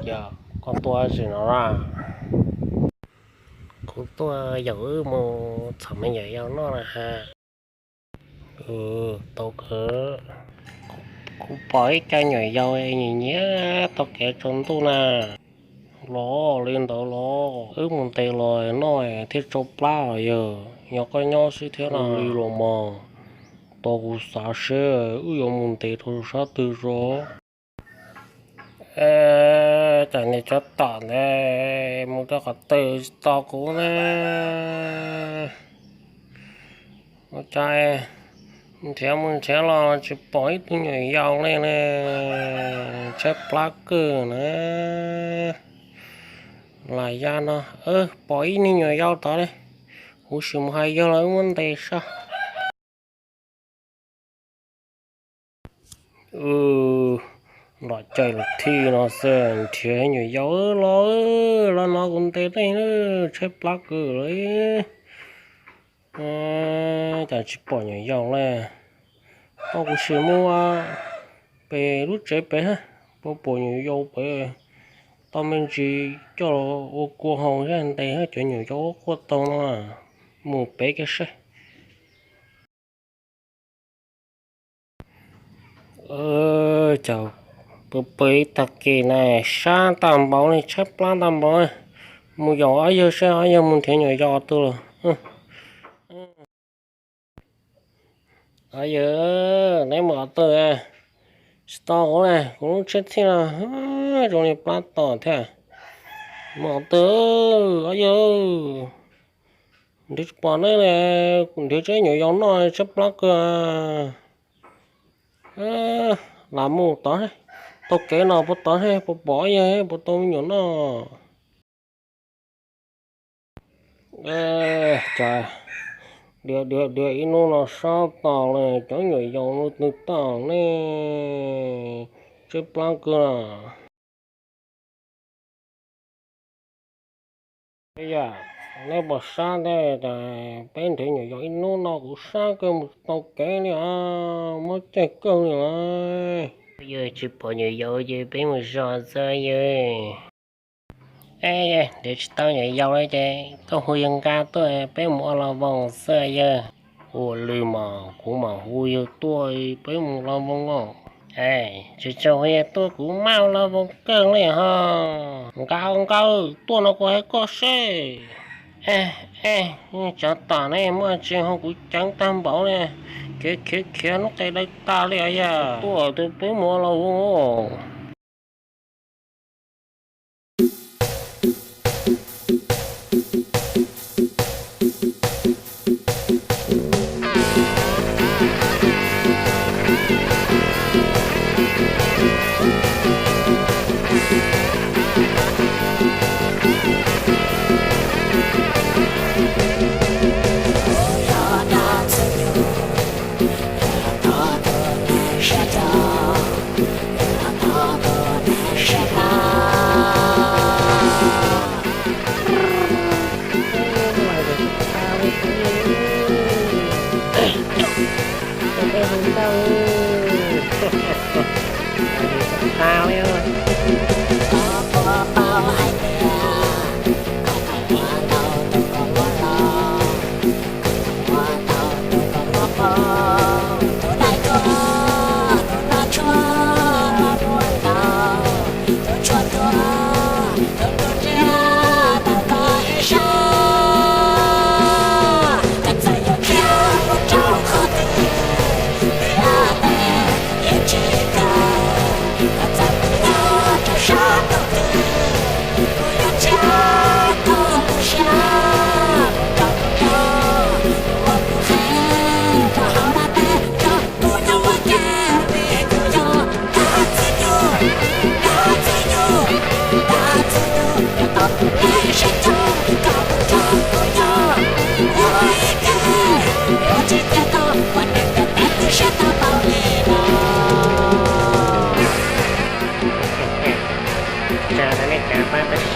Koj tuaj tsis no a? Kuv tuaj yaum wb mus txhom me nyuam yaus noj na ha. Tau kawg. Kuv pom ib co nyuam yaus nyiam nyiam taug kev tsaus ntuj na. Los li ntawd los wb mus ntes los noj thiaj tsau plab os yawg. Yog koj nyob xwb thiab no li los mas. Tos kuv xav seb wb yuav mus ntes rau sab twg tso. Cas niag tsov tom ntawd mus rau qhov twg tsis tos kuv na? Ua cas nrhiav mus nrhiav los tsis pom ib tug nyuam yaus li ne. Tshaib plab kawg na. Lam ya no, pom ib niag nyuam yaus tod li. Kuv sim mus hais yawg los wb muab ntes sab. Nram caij los thij no xwb nrhiav nyuam yaus los, los no kuv ntes nej na, tshaib plab kawg li. Cas tsis pom nyuam yaus li. Tau kuv sim mus pem lub tsev pem, puas pom nyuam yaus pem. Tau me ntsis coj los ua kua haus thiab ntes thiab cov nyuam yaus quaj tau no. Mus pem kiag seb. Cas pw pw ib tag kis na, sab tag npaum li, tshaib plab tag npaum li. Mus yaum ob yawg seb ob yawg mus nrhiav nyuam yaus twg los. Ob yawg, neb mus qhov twg? Tsis tau kuv na, kuv lub tsheb txhij no zoo li plab tom thiab. Mus qhov twg ob yawg? Nrhiav tsis pom neb li, kuv nrhiav tseb nyuam yaus noj tshaib plab kawg. Lam mus tod, taug kev no puas tod, puas pom ob yawg, puas tau me nyuam noj. Cas diav diav diav ib hnub no sab tag li, cov nyuam yaus no twg tag ne, tshaib plab kawg. Yog neb puas sab ntej, peb nrhiav nyuam yaus ib hnub no kuv sab kawg mus tsis tau kev li os, mob caij kawg li os. Yog tsis pom nyuam yaus ces peb mus zos xwb yawg. Nrhiav tsis tau nyuam yaus li ces koj hu yawg Nqa tuaj peb mus ua los voos xwb yawg. Ua li mas kuv mam hu yawg tuaj peb mus los voos os. Tsis tshua hu yawg tuaj kuv maj ua los voos kawg li ho. Nqa, Nqa, tuaj no kuv hais koj seb. Tsov tom ne, muaj tsis hu kuv ceev tag npaum li, khiav khiav khiav hnub qes dawb tag li os yawg. Tuaj tus peb mus ua los voos. Tsa nej cav pab peb